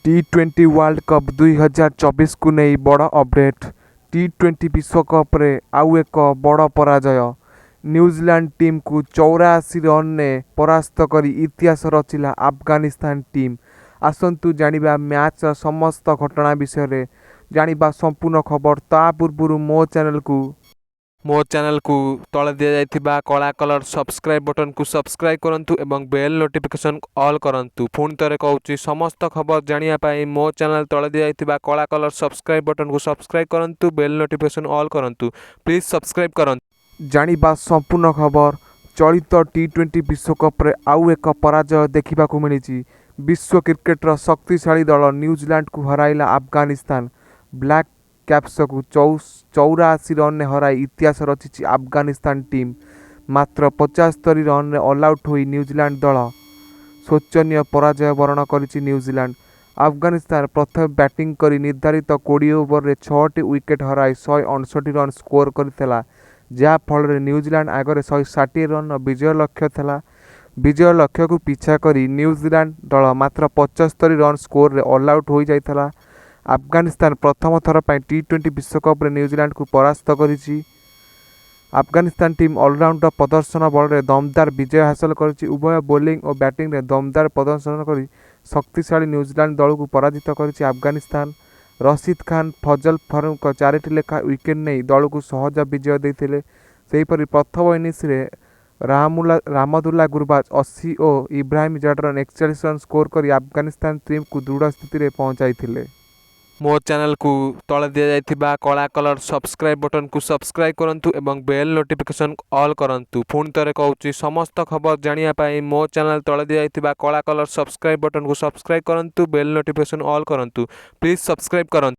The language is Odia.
ଟି-20 ୱାର୍ଲଡ କପ୍ 2024କୁ ନେଇ ବଡ଼ ଅପଡେଟ୍। ଟି-20 ବିଶ୍ୱକପରେ ଆଉ ଏକ ବଡ଼ ପରାଜୟ। ନ୍ୟୁଜିଲାଣ୍ଡ ଟିମକୁ 84 ରନରେ ପରାସ୍ତ କରି ଇତିହାସ ରଚିଲା ଆଫଗାନିସ୍ତାନ ଟିମ୍। ଆସନ୍ତୁ ଜାଣିବା ମ୍ୟାଚର ସମସ୍ତ ଘଟଣା ବିଷୟରେ, ଜାଣିବା ସମ୍ପୂର୍ଣ୍ଣ ଖବର। ତା ପୂର୍ବରୁ ମୋ ଚ୍ୟାନେଲକୁ ତଳେ ଦିଆଯାଇଥିବା କଳା କଲର୍ ସବସ୍କ୍ରାଇବ୍ ବଟନକୁ ସବସ୍କ୍ରାଇବ୍ କରନ୍ତୁ ଏବଂ ବେଲ୍ ନୋଟିଫିକେସନ୍ ଅଲ୍ କରନ୍ତୁ। ପୁଣି ଥରେ କହୁଛି, ସମସ୍ତ ଖବର ଜାଣିବା ପାଇଁ ମୋ ଚ୍ୟାନେଲ ତଳେ ଦିଆଯାଇଥିବା କଳା କଲର୍ ସବସ୍କ୍ରାଇବ୍ ବଟନକୁ ସବସ୍କ୍ରାଇବ୍ କରନ୍ତୁ, ବେଲ୍ ନୋଟିଫିକେସନ୍ ଅଲ୍ କରନ୍ତୁ। ପ୍ଲିଜ୍ ସବସ୍କ୍ରାଇବ୍ କରନ୍ତୁ। ଜାଣିବା ସମ୍ପୂର୍ଣ୍ଣ ଖବର। ଚଳିତ ଟି-20 ବିଶ୍ୱକପରେ ଆଉ ଏକ ପରାଜୟ ଦେଖିବାକୁ ମିଳିଛି। ବିଶ୍ୱ କ୍ରିକେଟର ଶକ୍ତିଶାଳୀ ଦଳ ନ୍ୟୁଜିଲାଣ୍ଡକୁ ହରାଇଲା ଆଫଗାନିସ୍ତାନ। ବ୍ଲାକ୍ କ୍ୟାପ୍ସକୁ 84 ରନରେ ହରାଇ ଇତିହାସ ରଚିଛି ଆଫଗାନିସ୍ତାନ ଟିମ୍। ମାତ୍ର 75 ରନରେ ଅଲଆଉଟ୍ ହୋଇଛି ନ୍ୟୁଜିଲାଣ୍ଡ ଦଳ। ଶୋଚନୀୟ ପରାଜୟ ବରଣ କରିଛି ନ୍ୟୁଜିଲାଣ୍ଡ। ଆଫଗାନିସ୍ତାନ ପ୍ରଥମେ ବ୍ୟାଟିଂ କରି ନିର୍ଦ୍ଧାରିତ 20 ଓଭରରେ ଛଅଟି ୱିକେଟ୍ ହରାଇ 159 ରନ୍ ସ୍କୋର କରିଥିଲା, ଯାହା ଫଳରେ ନ୍ୟୁଜିଲାଣ୍ଡ ଆଗରେ 160 ରନର ବିଜୟ ଲକ୍ଷ୍ୟ ଥିଲା। ବିଜୟ ଲକ୍ଷ୍ୟକୁ ପିଛା କରି ନ୍ୟୁଜିଲାଣ୍ଡ ଦଳ ମାତ୍ର 75 ରନ୍ ସ୍କୋରରେ ଅଲଆଉଟ୍ ହୋଇଯାଇଥିଲା। ଆଫଗାନିସ୍ତାନ ପ୍ରଥମ ଥର ପାଇଁ ଟି-20 ବିଶ୍ୱକପରେ ନ୍ୟୁଜିଲାଣ୍ଡକୁ ପରାସ୍ତ କରିଛି। ଆଫଗାନିସ୍ତାନ ଟିମ୍ ଅଲରାଉଣ୍ଡ ପ୍ରଦର୍ଶନ ବଳରେ ଦମଦାର ବିଜୟ ହାସଲ କରିଛି। ଉଭୟ ବୋଲିଂ ଓ ବ୍ୟାଟିଂରେ ଦମଦାର ପ୍ରଦର୍ଶନ କରି ଶକ୍ତିଶାଳୀ ନ୍ୟୁଜିଲାଣ୍ଡ ଦଳକୁ ପରାଜିତ କରିଛି ଆଫଗାନିସ୍ତାନ। ରଶିଦ ଖାନ, ଫଜଲ ଫାରୁକ ଚାରିଟି ଲେଖାଏଁ ୱିକେଟ୍ ନେଇ ଦଳକୁ ସହଜ ବିଜୟ ଦେଇଥିଲେ। ସେହିପରି ପ୍ରଥମ ଇନିଂସରେ ରହମତୁଲ୍ଲାହ ଗୁରବାଜ 80 ଓ ଇବ୍ରାହିମ ଜାଡରାନ 41 ରନ୍ ସ୍କୋର କରି ଆଫଗାନିସ୍ତାନ ଟିମକୁ ଦୃଢ଼ ସ୍ଥିତିରେ ପହଞ୍ଚାଇଥିଲେ। ମୋ ଚ୍ୟାନେଲକୁ ତଳେ ଦିଆଯାଇଥିବା କଳା କଲର୍ ସବସ୍କ୍ରାଇବ୍ ବଟନକୁ ସବସ୍କ୍ରାଇବ୍ କରନ୍ତୁ ଏବଂ ବେଲ୍ ନୋଟିଫିକେସନ୍ ଅଲ୍ କରନ୍ତୁ। ପୁଣି ଥରେ କହୁଛି, ସମସ୍ତ ଖବର ଜାଣିବା ପାଇଁ ମୋ ଚ୍ୟାନେଲ ତଳେ ଦିଆଯାଇଥିବା କଳା କଲର୍ ସବସ୍କ୍ରାଇବ୍ ବଟନକୁ ସବସ୍କ୍ରାଇବ୍ କରନ୍ତୁ, ବେଲ୍ ନୋଟିଫିକେସନ୍ ଅଲ୍ କରନ୍ତୁ। ପ୍ଲିଜ୍ ସବସ୍କ୍ରାଇବ୍ କରନ୍ତୁ।